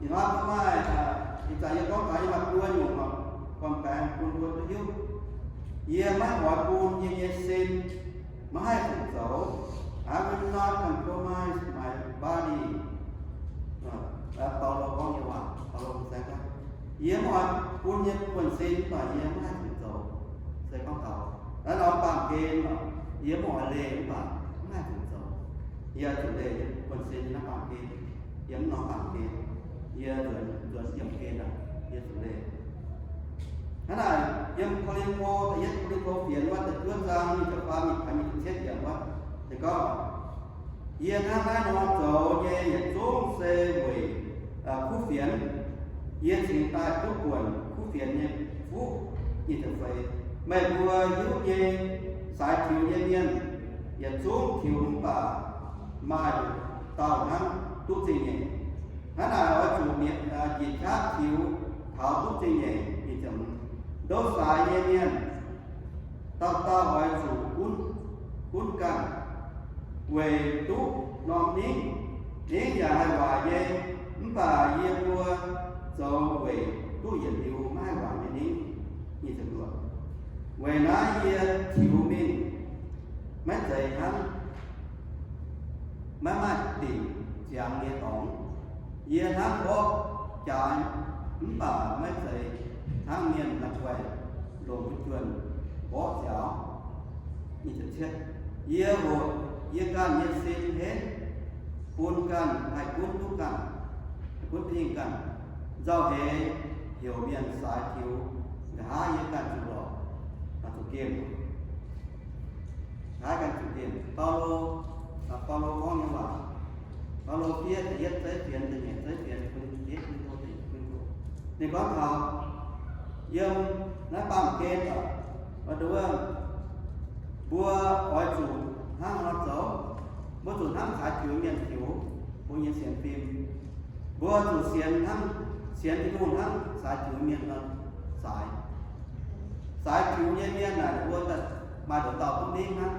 ih hnoi mbuo maaih, ih zanc yie gorngv taux yie maaih buo nyungc gorn-baengx bun mbuo duqv hiuv. Yie maiv oix bun yie nyei sin maiv haih zuqc zoux. I will not compromise my body. Baulo gorngv nyei waac, Baulo saengv gorngv, yie mv oix bun yie buonv-sin, mv baac yie mv haih zuqc zoux. Se gorngv taux naaiv norm baamh gen oc, yie mv oix leih mv baac mv haih zuqc zoux. Yie zuqc leih yie buonv-sin nyei naaiv baamh gen. Yiem naaiv norm baamh gen, yie nzuonx, nzuonx yiemh gen aqv, yie zuqc leih. Hnangv naaic, yiem Ko^lin^to, da'yietv Ko^lin^to fienx wuov da'juov zaang nyic ziepc faam, nyic ziepc cietv yiemc wuov, ninh gorngv, yie hnangv naaiv nor zoux nyei yietc zungv se weic kuv fienx. Yie cingx daaih duqv buonc kuv fienx nyei fuqv. Nyic ziepc feix, meih mbuo hiuv nyei, saaix tiux nyei mienh yietc zungv tiux mv baac maaih dauh hnangv duqv zingh nyeic. Hnangv naaic oix zuqc mietc, njiec qaqv tiux taux duqv zingh nyeic. Ndouv saaix nyei mienh dauh dauh oix zuqc gunv, gunv ganh weic duqv norm ningv. Ningv yaac haih waaic nyei, mv baac yie mbuo zoux weic duqv yietc liuz maiv haih waaic nyei ningv. Weic naaiv yie tiux mingh maiv zeiz hnangv maiv maaih dingc ziangx nyei dorngx. Yie hnangv mborqv jaax, mv baac maiv zeiz hnangv mienh la'guaih longc mbuo juonh mborqv ziangx. Yie hoqc yie ganh nyei sin henv bun ganh haih gunv duqv ganh, haih gunv duqv ganh. Nzauh heix heuc mienh saaix tiux, nqa'haav yie ganh zuqc lorqc, zuqc gemh. Nqa'haav ganh zuqc gemh. Baulo, Baulo gorngv nyei waac, Baulo fiev da'yietv zeiv fienx, da'nyeic zeiv fienx, Ko^lin^to, Ko^lin^to, ninh gorngv taux yiem naaiv baamh gen oc, mbuo oix zuqc hnangv nor zoux. Mbuo zuqc hnangv saaix tiux mienh tiux mbuo nyei sienx fim. Mbuo zuqc sienx hnangv, sienx Tin-Hungh hnangv saaix tiux mienh nor saaix. Saaix tiux nyei mienh naaic mbuo maaih nduqc dauh duqv ningv hnangv.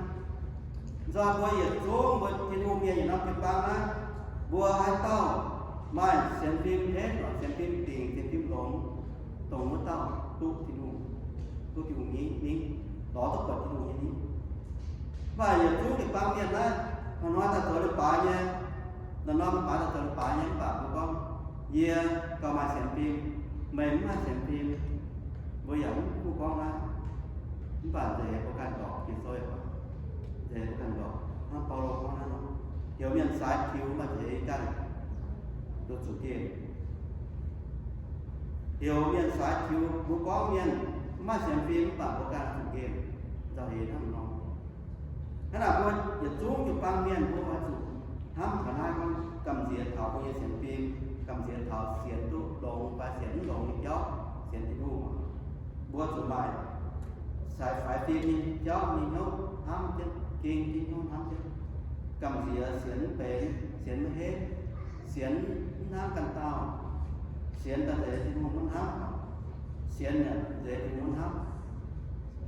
Nzorng mbuo yietc zungv mbuo Tin-Hungh mienh yietc norm jiu-baang naaiv, mbuo haaix dauh maaih sienx fim henv, sienx fim dingc, sienx fim longx, dongh wuov dauh duqv Tin-Hungh, duqv Tin-Hungh ningv, lorz duqv buatc Tin-Hungh nyei ningv. Mv baac yietc zungv jiu-baang mienh naaiv, hnoi-hnoi daaih zoux leiz-baaix nyei, norm-norm leiz-baaix daaih zoux leiz-baaix nyei, mv baac mbuo gorngv, yie gauh maaih sienx fim, meih mv maaih sienx fim, mbuo yaac mv kuv gorngv naaiv. Mv baac nzeix mbuo ganh ndorpc, Ging-Sou yaac gorngv, nzeix mbuo ganh ndorpc hnangv Baulo gorngv naaiv nor, heuc mienh saaix tiux maaih zeix ganh, zuqc gemh. Heuc mienh saaix tiux, mbuo gorngv mienh mv maaih sienx fim mv baac mbuo ganh zuqc gemh, nzauh heix hnangv nor. Hnangv naaic mbuo yietc zungv jiu-baang mienh mbuo oix zuqc hnamv taux naaiv gorngv gamh nziex taux mbuo nyei sienx fim, gamh nziex taux sienx duqv longx fai sienx mv longx nyei jauv, sienx Tin-Hungh. Mbuo zuqc maaih faix fim nyei jauv nyei hnyouv hnamv jienv, ging jienv hnyouv hnamv jienv. Gamh nziex sienx mv benx, sienx maiv henv, sienx mv hnamv ganh dauh, sienx daaih nzeix Tin-Hungh maiv hnamv, sienx nzeix Tin-Hungh maiv hnamv,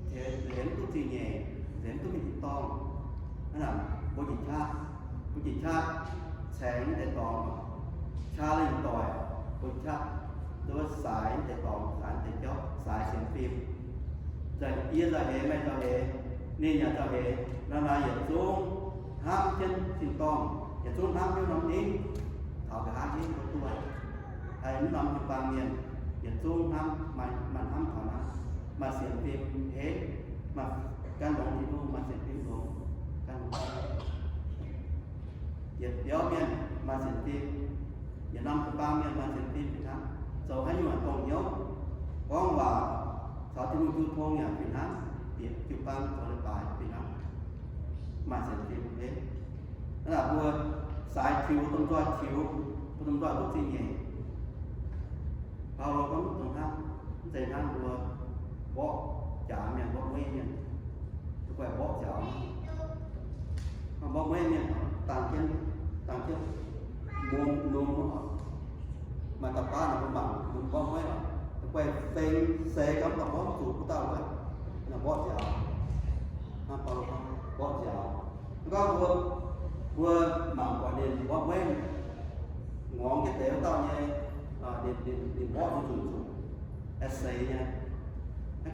nzeix mv duqv zingh nyeic, nzeix mv duqv mingh tin-dorngh. Hnangv naaic mbuo njiec qaqv, mbuo njiec qaqv caengx mv deix dorngx, qaqv lingh doic, mbuo qaqv nduov saaix mv deix dorngx, saaix mv deix jauv, saaix sienx fim. Yie nzauh heix, meih nzauh heix, ninh yaac nzauh heix, naaiv naaic yietc zungv hnamv jienv tin-dorngh, yietc zungv hnamv jienv norm ningv, taux nqa'haav ningv mbuo duqv haih mv norm jiu-baang mienh, yietc zungv hnamv, maaih hnamv taux naaiv, maaih sienx fim henv, maaih gan longx Tin-Hungh, maaih sienx fim longx, gan longx. Yietc biauv mienh maaih sienx fim, yietc norm jiu-baang mienh maaih sienx fim fih hnangv, zoux haaix nyungc dongh hnyouv, gorngv waac caux Tin-Hungh jiu tong yaac fih hnangv, bieqc jiu-baang zoux leiz-baaix fih hnangv, maaih sienx fim henv. Hnangv naaic mbuo saaix tiux, domh nzoih tiux, mbuo domh nzoih duqv zingh nyeic. Baulo gorngv mv dungx hnangv, mv zeiz hnangv mbuo mborqv jaax mienh, mborqv mueiv mienh, guaih mborqv jaax, mborqv mueiv mienh, dangh jienv, dangh jienv mungz nungx, maaih dauh baav naaic mbuo mangc mbuo mborqv mueiv oc, guaih feng seix gau mv baac mborqv mv zuqc wuov dauh wuov, naaic mborqv jaax. Hnangv Baulo gorngv mborqv jaax. Gorngv mbuo, mbuo mangc buatc ninh mborqv mueiv, ngorngx jienv deix wuov dauh nyei, ninh, ninh, ninh mborqv nyei nzunc zuqc, seix nyei.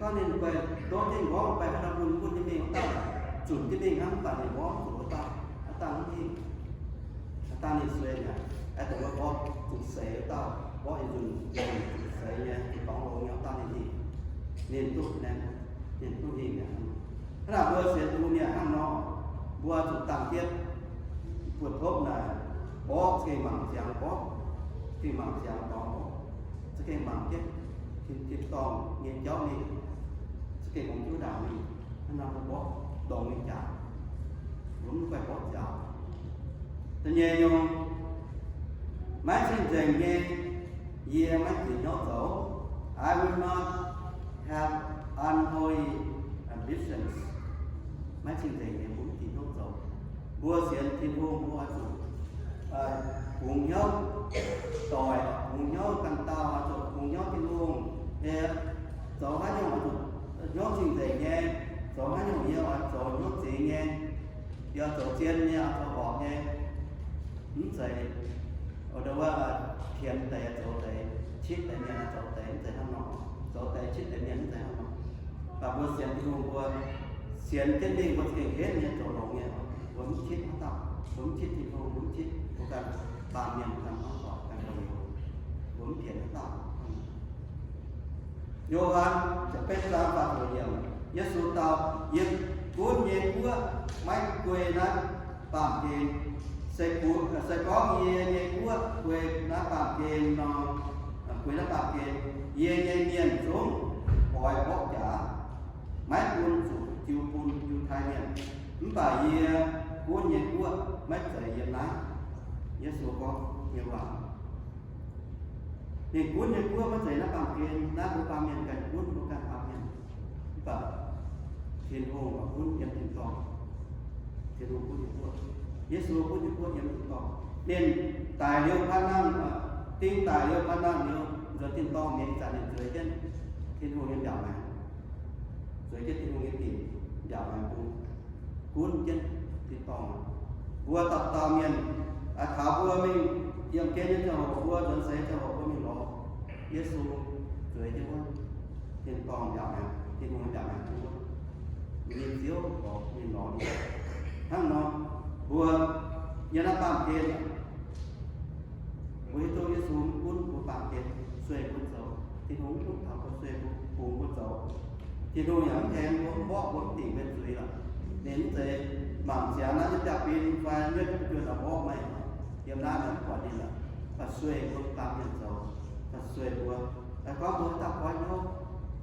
Gorngv ninh guaix ndov jienv nqorngv guaix haaix dauh bun, bun jienv mingh wuov dauh, zunc jienv mingh hnangv, mv baac ninh mborqv zuqc wuov dauh, aav dangh mv hingh, aav dangh ninh sueih mi'aqv. Aeqv, dongh wuov mborqv zuqc seix wuov dauh, mborqv yietc nzunc, yietc nzunc zuqc seix nyei, zuqc dorngx longx nyei wuov dauh ninh hingh, ninh duqv, ninh duqv hingh mi'aqv. Hnangv naaic mbuo sienx Tin-Hungh mienh hnangv nor, mbuo zuqc dangh jienv buoz-topv naaic mborqv, za'gengh mangc ziangx mborqv, za'gengh mangc ziangx dorngx mborqv, za'gengh mangc jienv tin-dorngh nyei jauv mingh, za'gengh longx jienv ndaangc mingh. Hnangv nor mbuo mborqv ndongx nyei jaax, mbuo mv guaih mborqv nziaaux. Da'nyeic nyungc, maiv cing-nzengc nyei, yie maiv dingc hnyouv zoux. I will not have unholy ambitions. Maiv cing-nzengc nyei, mbuo mv dingc hnyouv zoux. Mbuo sienx Tin-Hungh mbuo oix zuqc bungx hnyouv doic, bungx hnyouv ganh dauh, oix zuqc bungx hnyouv Tin-Hungh. Yie zoux haaix nyungc oix zuqc hnyouv cing-nzengc nyei, zoux haaix nyungc yie oix zoux hnyouv zingx nyei, yie oix zoux zien nyei, oix zoux horpc nyei. Mv zeiz, o, ndo wuov, tienx deix zoux deix, citv deix mienh zoux deix, mv zeiz hnangv nor. Zoux deix citv deix mienh mv zeiz hnangv nor. Mv baac mbuo sienx Tin-Hungh mbuo sienx jienv mingh mbuo za'gengh henv nyei zoux longx nyei. Mbuo mv citv haaix dauh, mbuo mv citv Tin-Hungh, mbuo mv citv mbuo ganh baamh mienh ganh hnangv doic ganh gorx-youz, mbuo mv pienx haaix dauh. Yo^han ziepc betv zaang faah ziepc yiemc, Yesu dau, Yie gunv nyei guoqv maiv guei naaiv baamh gen. Se gunv, se gorngv yie nyei guoqv guei naaiv baamh gen nor, guei naaiv baamh gen, yie nyei mienh zungv oix mborqv jaax, maiv bun zuqc jiu bun Yiutai Mienh. Mv baac yie gunv nyei guoqv maiv zeiz yiem naaiv. Yesu gorngv nyei waac. Ninh gunv nyei guoqv maiv zeiz naaiv baamh gen, naaiv mbuo baamh mienh ganh gunv mbuo ganh baamh mienh. Mv baac Tin-Hungh oix gunv yiem tin-dorngh. Tin-Hungh gunv nyei guoqv, Yesu gunv nyei guoqv yiem tin-dorngh. Ninh daic liuz paan nangh, ding daic liuz paan nangh liuz nzuonx tin-dorngh mi'aqv, ih zanc ninh zueiz jienv Tin-Hungh nyei mbiaauc maengx, zueiz jienv Tin-Hungh nyei dingc mbiaauc maengx bung, gunv jienv tin-dorngh. Mbuo dauh dauh mienh, taux mbuo mingh yiemh gen nyei ziangh hoc, mbuo nzuonx seix ziangh hoc mbuo mingh lorz Yesu zueiz jienv wuov tin-dorngh mbiaauc maengx, Tin-Hungh mbiaauc maengx bung wuov, ninh ziouc lorz, ninh lorz ninh. Hnangv nor, mbuo yiem naaiv baamh gen, mbuo hiuv duqv Yesu mv gunv mbuo baamh gen, sueih mbuo zoux. Tin-Hungh mv gunv taux mbuo sueih, mbuo bungx mbuo zoux. Tin-Hungh yaac mv hengx mbuo, mv mborqv mbuo, mv dingc mbuo zuiz lorqc. Ninh mv zeiz mangc ziangx naaiv nyei jaa-fin fai nyuoqv nyei fu'jueiv daaih mborqv meih, yiem naaiv meih mv buatc ninh lorqc. Baac sueih mbuo baamh mienh zoux, baac sueih mbuo. Gorngv mbuo haaix dauh goiv hnyouv,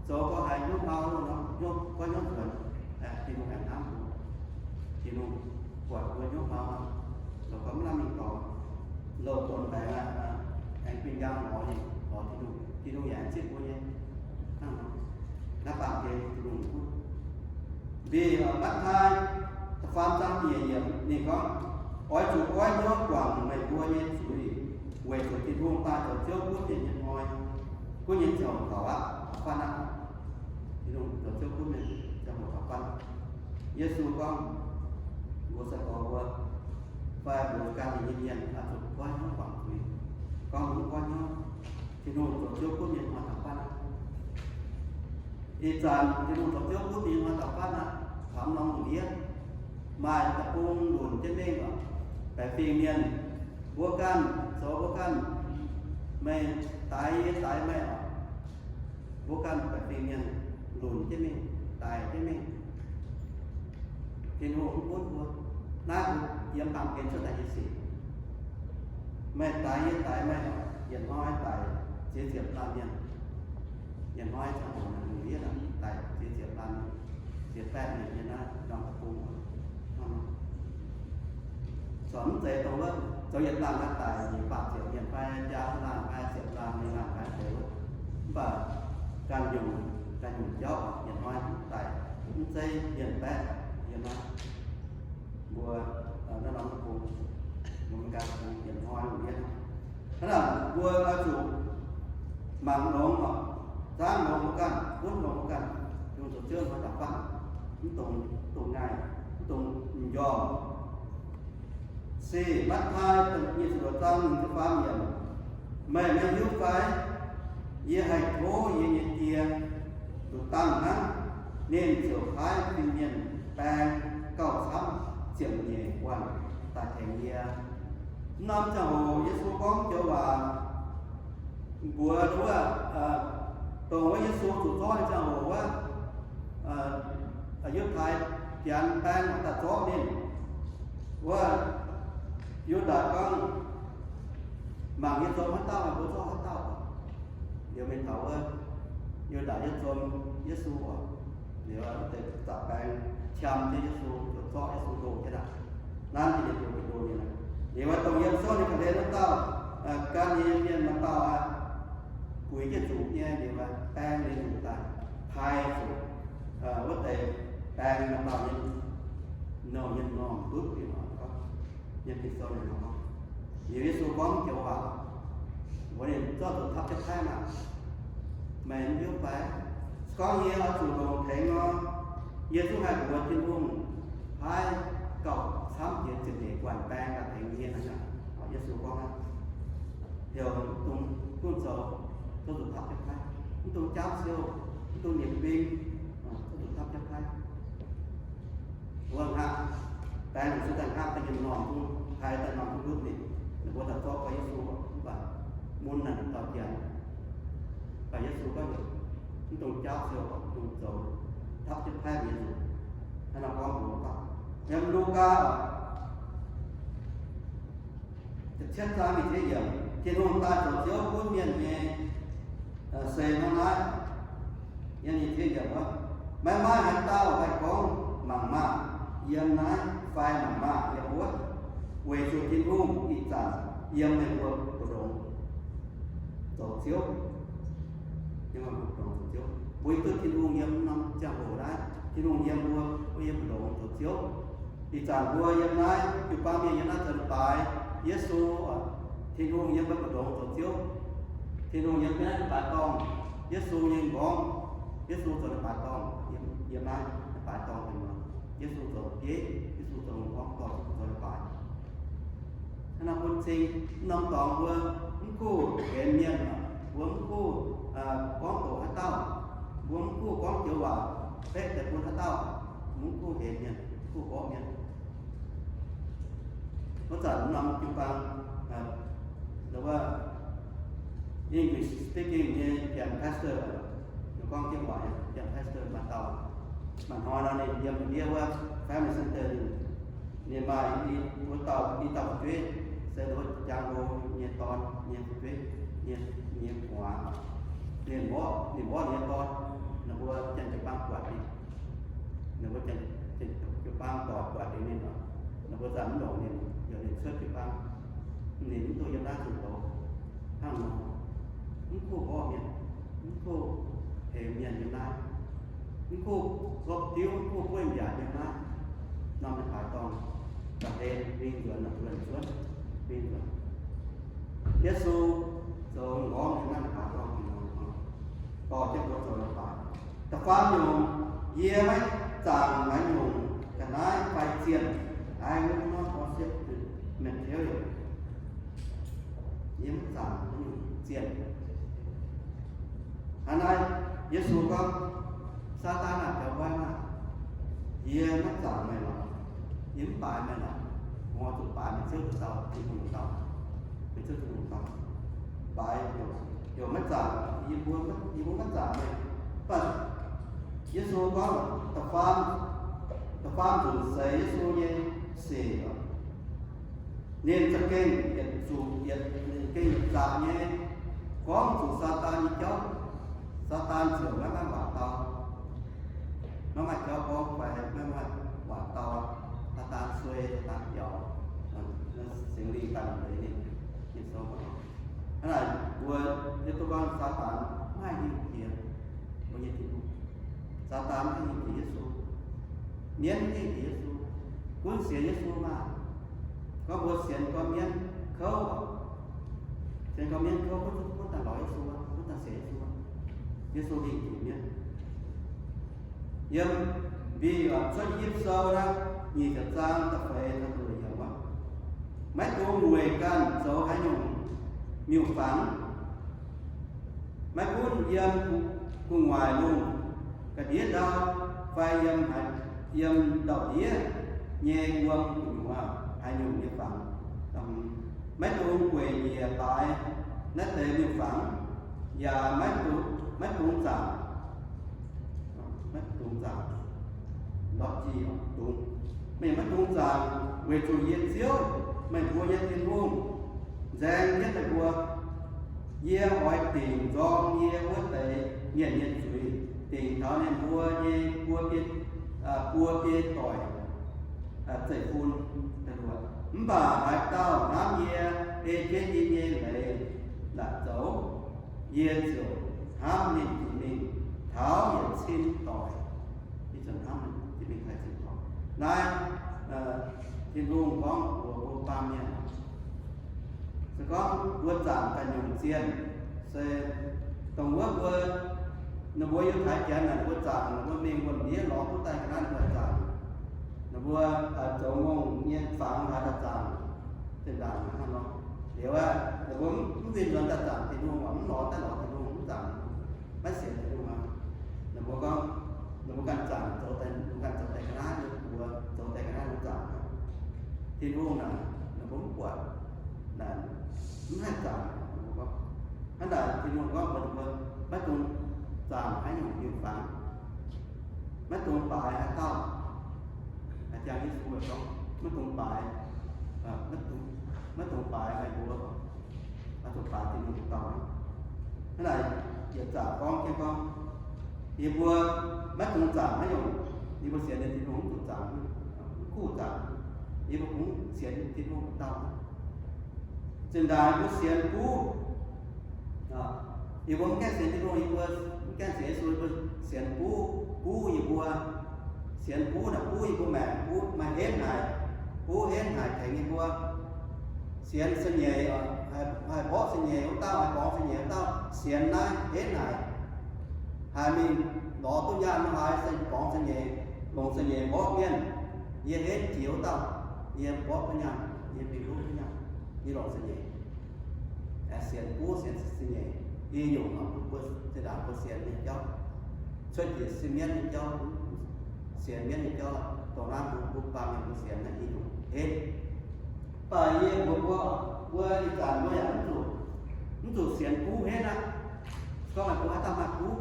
zoux gau haiz hnyouv mau nor, hnyouv, goiv hnyouv nzuonx, Tin-Hungh aengx hnamv mbuo. Tin-Hungh buatc mbuo hnyouv mau, zoux gau mv lamh mingh dorngx, louh donx baengx aqv, aengx bin njang lorz ninh, lorz Tin-Hungh, Tin-Hungh yaac aengx zipv mbuo nyei. Hnangv nor, naaiv baamh gen Tin-Hungh gunv. Mv baac Matv^taai da'faam zaang da'nyeic yiemc ninh gorngv, Oix zuqc goiv hnyouv guangc meih mbuo nyei zuiz, weic zuqc Tin-Hungh daaih zoux Ziouv gunv mienh nyei hnoi, gunv nyei ziangh hoc taux aqv, taux fatv aqv. Tin-Hungh zoux Ziouv gunv mienh ziangh hoc taux fatv. Yesu gorngv, mbuo sai-gorx mbuo fai mbuo ganh nyei mienh oix zuqc goiv hnyouv guangc zuiz. Gorngv mbuo mv goiv hnyouv, Tin-Hungh zoux Ziouv gunv mienh hnoi taux fatv aqv. Ih zanc Tin-Hungh zoux Ziouv gunv mienh hnoi taux fatv aqv, taux norm lungh ndiev maaih deic-bung lunc jienv mingh oc. Baeqc fingx mienh, mbuo ganh zoux mbuo ganh, meih daix yie, yie daix meih oc. Mbuo ganh baeqc fingx mienh lunc jienv mingh, daix jienv mingh. Tin-Hungh mv gunv mbuo. Naaiv mbuo yiem baamh gen cuotv daaih nyei sic. Meih daix yie, yie daix meih, yietc hnoi daic ziex ziepc laanh mienh. Yietc hnoi ziangh hoc naaic lungh ndiev naaic daic ziex ziepc laanh mienh, ziex baeqv mienh nyei naaiv norm deic-bung. Corc mv zeiz dongh wuov zoux yietc laanh naaiv daic nyic baeqv ziepc mienh fai njaaux laanh fai ziepc laanh, mienh laanh fai deix wuov. Mv baac ganh nyungc, ganh nyungc jauv yietc hnoi daic mv zeiz mienh baeqv yiem naaiv. Mbuo, naaiv norm deic-bung, mbuo ganh yietc hnoi lungh ndiev. Hnangv naaic mbuo oix zuqc mangc longx oc, zaangv longx mbuo ganh, gunv longx mbuo ganh, Tin-Hungh zoux Ziouv hnoi daux fatv, mv dungx, mv dungx ngaih, mv dungx m'njormh. Se Matv^taai da'nyeic ziepc luoqc zaang nyic ziepc faam yiemc, Meih maiv hiuv fai? Yie haih tov yie nyei Die nduqc dangh hnangv, ninh ziouc paaiv fin-mienh baeng gauh camv ziepc nyeic guanh daaih tengx yie. Mv norm ziangh hoc Yesu gorngv joux waac mbuox wuov, dongh wuov Yesu zuqc zorqv nyei ziangh hoc wuov, Yiutai Janx baeng daaih zorqv ninh. Wuov Yiutai gorngv, mangc yie zom haaix dauh, mbuo zorqv haaix dauh. Liuz mingh taux wuov, Yiutai yaac zom Yesu oc. Liuz wuov deix zaqc baeng qam jienv Yesu, ziouc zorqv Yesu ndoh jienv aqv. Nanv jienv ninh ndoh, ndoh ninh aqv. Liuz wuov dongh yiem sou ninh ga'hlen wuov dauh, gan ninh nyei mienh maaih dauh aqv, guix jienv nzuqc nyei. Liuz wuov baeng ninh nzuqc daaih, pai zuqc wuov deix baeng maaih dauh nyei nouh nyei m'normh ndutv mingh oc. Yiem Ging-Sou ninh gorngv, liuz Yesu gorngv joux waac mbuox ninh, zorqv nzuqc tapv jienv paaiv maah! Meih mv hiuv fai? Se gorngv yie oix zuqc longc tengx nor, yie zungv haih mbuox Tin-Hungh paaiv gauh camv jiex ziepc nyeic guanh baeng daaih tengx yie naaic. Yesu gorngv aqv. Heuc dongh gunv zoux, zorqv nzuqc tapv jienv paaiv. Mv dungx jaapv siou, mv dungx nimc bing, zorqv nzuqc tapv jienv paaiv. Wuov nqa'haav, baeng ninh se daaih nqa'haav daaih nyei m'normh zungv, pai daaih m'normh zungv ndutv ninh. Ninh mbuo daaih zorqv guai Yesu mv baac mun naaic dauh Janx. Mv baac Yesu gorngv, mv dungx jaapv siou, dungx zoux, tapv jienv paaiv mienh. Hnangv naaiv gorngv mbuox, yiem Lugaa ziepc cietv zaang nyic ziepc yiemc, Tin-Hungh daaih zoux Ziouv gunv mienh nyei seix hnangv naaiv. Yiem nyic ziepc yiemc wuov, maiv maaih haaix dauh haih gorngv, mangc maah! Yiem naaiv, fai mangc maah! Yiem wuov. Weic zuqc Tin-Hungh ih zanc yiem meih mbuo mbu'ndongx zoux Ziouv. Yiem meih mbuo mbu'ndongx zoux Ziouv. Mbuo hiuv duqv Tin-Hungh yiem norm ziangh hoc naaiv, Tin-Hungh yiem mbuo, mbuo yiem mbu'ndongx zoux Ziouv. Ih zanc mbuo yiem naaiv, jiu-baang mienh yiem naaiv zoux leiz-baaix, Yesu, Tin-Hungh yiem mbuo mbu'ndongx zoux Ziouv. Tin-Hungh yiem naaiv leiz-baaix dorngh, Yesu nyei m'nqorngv, Yesu zoux leiz-baaix dorngh, yiem naaiv leiz-baaix dorngh mienh, Yesu zoux bieiv, Yesu zoux m'nqorngv dorh zoux leiz-baaix. Hnangv naaiv bun cing, mv norm dorngx mbuo mv kuv henx mienh, mbuo mv kuv gorngv doqc haaix dauh, mbuo mv kuv gorngv joux waac beqv daaih bun haaix dauh, mv kuv henx mienh, mv kuv mborqv mienh. Wuov zanc mv norm jiu-baang, wuov English speaking nyei janx pastor, gorngv jienv waac nyei janx pastor maaih dauh, maaih hnoi nor ninh yiem ndiev wuov Family Center, ninh maaih i dauh fu'jueiv, se wuov jangx hlo nyei dorn nyei fu'jueiv, nyei, nyei gu'nguaaz. Ninh mborqv, ninh mborqv ninh nyei dorn, ninh mbuo janx jiu-baang buatc ninh, ninh mbuo janx jiu-baang dorh buatc liuz ninh, ninh mbuo zanc mv longc ninh, heuc ninh cuotv jiu-baang. Ninh mv dungx yiem naaiv zuqc douz. Hnangv nor, mv kuv mborqv mienh, mv kuv hemx mienh yiem naaiv, mv kuv gopv diuv, mv kuv buov yaac yiem naaiv norm leiz-baaix dorngh, ga'hlen mingh nzuonx, nzuonx cuotv mingh nzuonx. Yesu zoux m'nqorngv yiem naaiv leiz-baaix dorngh, dorh jienv mbuo zoux leiz-baaix. Da'faam nyungc, yie maiv zaangc haaix nyungc ga'naaiv fai zienh. I will not worship the material. Yie maiv zaangc haaix nyungc zienh. Hnangv naaiv, Yesu gorngv, Saadaan aah, biaux nqoi maah! Yie maiv zaangc meih lorqc. Yie mv baaix meih lorqc. Meih zuqc baaix meih Ziouv dauh dauh, Tin-Hungh dauh, meih Ziouv Tin-Hungh dauh. Baaix heuc maiv zaangc, yie mbuo, yie mbuo maiv zaangc meih. Mv baac Yesu gorngv da'faam, da'faam nzunc seix Yesu nyei sic, ninh za'gengh yietc zuqc, yietc, ninh za'gengh yietc zaqc nyei gorngv zuqc Saadaan nyei jauv. Saadaan ziouc maiv maaih waac dau, maiv maaih jauv gorngv fai maiv maaih waac dau. Saadaan suei, Saadaan biaux, Singx Lingh daaih leiz ninh, ninh sou. Hnangv naaic mbuo hiuv duqv gorngv Saadaan maiv haih hingh jiex mbuo nyei Tin-Hungh. Saadaan maiv haih hingh jiex Yesu. Mienv maiv haih hingh jiex Yesu. Gunv sienx Yesu maah! Gorngv mbuo sienx gorngv mienv kouv, sienx gorngv mienv kouv, gunv daaih lorz Yesu, gunv daaih sienx Yesu, Yesu hingh jiex mienv. Yiem Mbiv Cuotv Yi Yipv Sou naaiv nyic ziepc zaang da'feix taux da'luoqc yiemc wuov, maiv dungx weic ganh zoux haaix nyungc miuc-fangx, maiv gunv yiem gu'nguaaic lungh ga'ndiev ndau fai yiem, yiem ndau-ndiev nyei wuom gu'nyuoz haaix nyungc nyei fangx, dongh Maiv dungx gueic njiec baaix naaiv deix miuc-fangx, yaac maiv dungx, maiv dungx zaangc, maiv dungx zaangc, ndortv jih dungx, meih maiv dungx zaangc, weic zuqc yie Ziouv, meih mbuo nyei Tin-Hungh, nzaeng jienv meih mbuo. Yie oix dingc nzorng yie wuov deix mienh nyei zuiz, dingc taux ninh mbuo nyei buo biei, buo biei doic zeiv-fun. Mv baac haaix dauh hnamv yie, ei jienv yie nyei leiz naaic zoux, yie ziouc hnamv ninh jiex mingh taux yietc cin doic. Yie ziouc hnamv ninh jiex mingh taux yietc cin doic. Naaiv Tin-Hungh gorngv mbuox mbuo baamh mienh, se gorngv mbuo zaangc ganh nyungc zienh, se dongh wuov mbuo, ninh mbuo Yiutai Janx naaic, ninh mbuo zaangc, ninh mbuo mingh wuonh ndiev lorz duqv daaih ga'naaiv ninh mbuo zaangc. Ninh mbuo zoux ngongh nyei fangx haaix daaih zaangc, zinh ndaangc hnangv nor. Liuz aqv, ninh mbuo mv winh nzuonx daaih zaangc Tin-Hungh, mv lorz daaih lorz Tin-Hungh, mv zaangc, maiv sienx Tin-Hungh aqv. Ninh mbuo gorngv, ninh mbuo ganh zaangc zoux daaih, ninh mbuo ganh zoux daaih ga'naaiv, ninh mbuo zoux daaih ga'naaiv ninh zaangc. Tin-Hungh naaic, ninh mbuo mv buatc, naaic mv haih zaangc. Ninh mbuo gorngv, hnangv naaic Tin-Hungh gorngv mbuox ninh mbuo, maiv dungx zaangc haaix nyungc miuc-fangx, maiv dungx baaix haaix dauh. A'jang Yesu gorngv, maiv dungx baaix, maiv dungx baaix meih mbuo, maiv dungx baaix Tin-Hungh dauh. Hnangv naaic yietc zaqc gorngv jienv gorngv, yie mbuo maiv dungx zaangc haaix nyungc, yie mbuo sienx nyei Tin-Hungh mv zuqc zaangc, mv kuv zaangc, yie mbuo kungx sienx Tin-Hungh dauh. Zinh ndaangc yie mbuo sienx buv, yie mbuo mv gaengh sienx Tin-Hungh, yie mbuo mv gaengh sienx Yesu, yie mbuo sienx buv, buv yie mbuo, sienx buv naaic buv yie mbuo maengc, buv maaih henv haic, buv henv haic tengx yie mbuo. Sienx se nyeic, haih mborqv se nyeic wuov dauh, haih borngz se nyeic wuov dauh, sienx naaiv henv haic. Haih mingh lorz duqv nyaanh nor, haih se borngz se nyeic, longc se nyeic mborqv mienh. Yie henv jiex wuov dauh, yie mborqv duqv nyaanh, yie mingh lorz duqv nyaanh, yie longc se nyeic. Sienx buv sienx se nyeic, i nyungc mbuo zinh ndaangc mbuo sienx nyei jauv, cuotv njiec sin mienv nyei jauv, sienx mienv nyei jauv, dongh naaiv mbuo, mbuo baamh mienh mbuo sienx naaiv i nyungc henv. Mv baac yie mbuox mbuo, mbuo ih zanc mbuo yaac mv zuqc, mv zuqc sienx buv henv aqv. Gorngv meih mbuo haaix dauh maaih buv,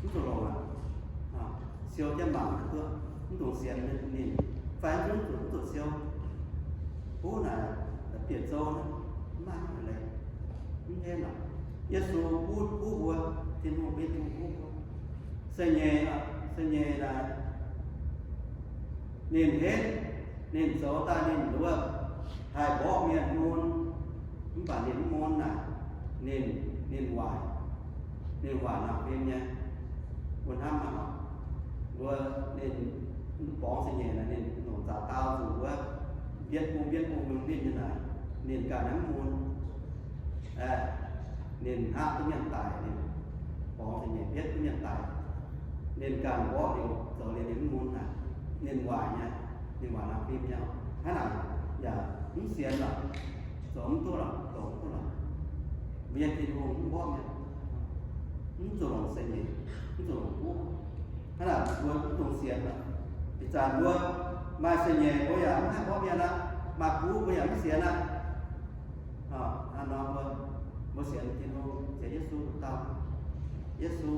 mv zuqc longc aqv. Siou jienv mangc duqv, mv dungx sienx ninh, fai mv zuqc, mv zuqc siou. Buv naaic, bieqc zou, mv maaih leiz, mv henv aqv. Yesu buv, buv mbuo, Tin-Hungh, Tin-Hungh buv mbuo. Se nyeic, se nyeic naaic, ninh henv, ninh zoux daaih ninh nduov haih mborqv mienh mun, mv baac ninh mv mun naaic, ninh, ninh waaic, ninh waaic nangc fim nyei. Mbuo hnamv mangc oc, mbuo ninh borngz se nyeic naaic, ninh longc zaux dau zuqc wuov, mbietv bung mbietv bung mingh mbietv nyei naaic, ninh ganh mv mun. Ninh hnangv duqv mienh daic, ninh borngz se nyeic mbietv duqv mienh daic, ninh ganh mborqv liuz zoux liuz ninh mv mun naaic, ninh waaic nyei, ninh waaic nangc fim nyei. Hnangv naaic yaac mv sienx lorqc, zoux mv duqv lorqc, zoux mv duqv lorqc. Mbuo nyei Tin-Hungh mv mborqv mienh, mv zuqc longc se nyeic, mv zuqc longc buv. Hnangv naaic mbuo mv dungx sienx lorqc. Ih zanc mbuo maaih se nyeic mbuo yaac mv haih mborqv mienh aqv, maaih buv mbuo yaac mv sienx aqv. Hnangv nor mbuo, mbuo sienx Tin-Hungh, sienx Yesu dauh, Yesu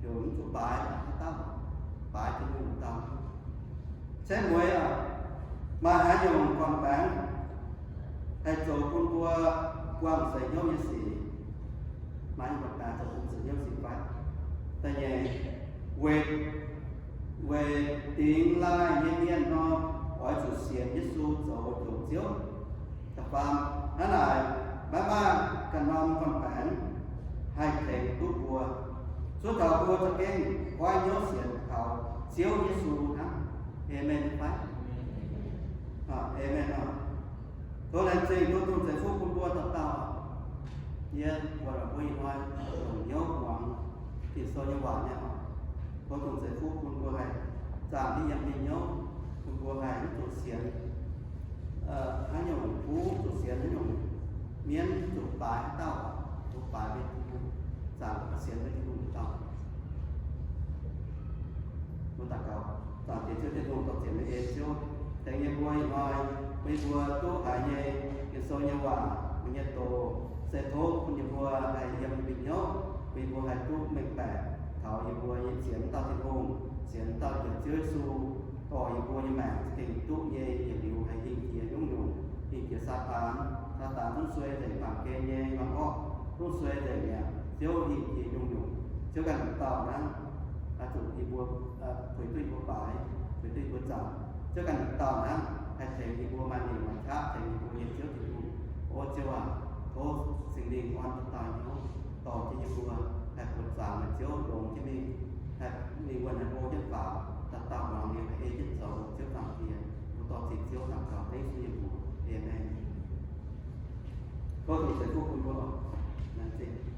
heuc mv zuqc baaix haaix dauh, baaix Tin-Hungh dauh. Ceix mueiz aac, maaih haaix nyungc gorn-baengx haih zoux bun mbuo buangh seix hnyouv nyei sic? Maaih nyungc gorn-baengx zoux bun seix hnyouv sic fai? Da'nyeic, weic, weic dingx laaih nyei mienh nor, oix zuqc sienx Yesu zoux njoux Ziouv. Da'faam, hnangv naaic maiv maaih ganh norm gorn-baengx haih tengx duqv mbuo, cuotv taux mbuo za'gengh goiv hnyouv sienx kaux Ziouv Yesu hnangv. Aamen fai? Aamen oc. Tov laengz zingh tov Tin-Hungh ceix fuqv bun mbuo dauh dauh. Yie buatc mbuo ih hnoi longc hnyouv muangx Ging-Sou nyei waac nyei oc. Tov Tin-Hungh ceix fuqv bun mbuo haih zaangh jienv yiem nyei hnyouv, bun mbuo haih mv zuqc sienx haaix nyungc buv, mv zuqc sienx haaix nyungc mienv, mv zuqc baaix haaix dauh, mbuo baaix mbuo Tin-Hungh, zaangc sienx mbuo Tin-Hungh dauh. Mbuo daux gaux. Zaangc Diex Ziouv Tin-Hungh, dorh zienc nyei en Ziouv, tengx yie mbuo ih hnoi, bun yie mbuo duqv haiz nyei Ging-Sou nyei waac, mbuo nyei doz, se tov bun yie mbuo haih yiem yie mbuo hnyouv, bun yie mbuo haih duqv mengh baeqc taux yie mbuo nyei sienx dauh Tin-Hungh, sienx dauh Njoux Ziouv Yesu, dorh yie mbuo nyei maengc za'gengh duqv nyei yietc liuz haih hingh jiex nyungc-nyungc, hingh jiex Saadaan. Saadaan zungv sueih nzengc baamh gen nyei norm orqv, zungv sueih nzengc mi'aqv. Ziouv hingh jiex nyungc-nyungc. Ziouv ganh dauh hnangv haih zuqc yie mbuo, puix duqv yie mbuo baaix, puix duqv yie mbuo zaangc. Ziouv ganh dauh hnangv haih tengx yie mbuo maaih ningc maaih qaqv, tengx yie mbuo nyei Ziouv Tin-Hungh. O Ziouv aac, tov Singx Lingh orn dauh dauh hnyouv dorh jienv yie mbuo haih buoqc zaangc meih Ziouv longx jienv mingh, haih mingh wuonh haaix hlo jienv faaux, dauh dauh muangx liuz haih ei jienv zoux. Ziouv Zaangc Diex, mbuo dorh ziqc Ziouv daux gaux dengv Yesu nyei mbuox. Aamen. Tov Tin-Hungh ceix fuqv bun mbuo. Laengz zingh.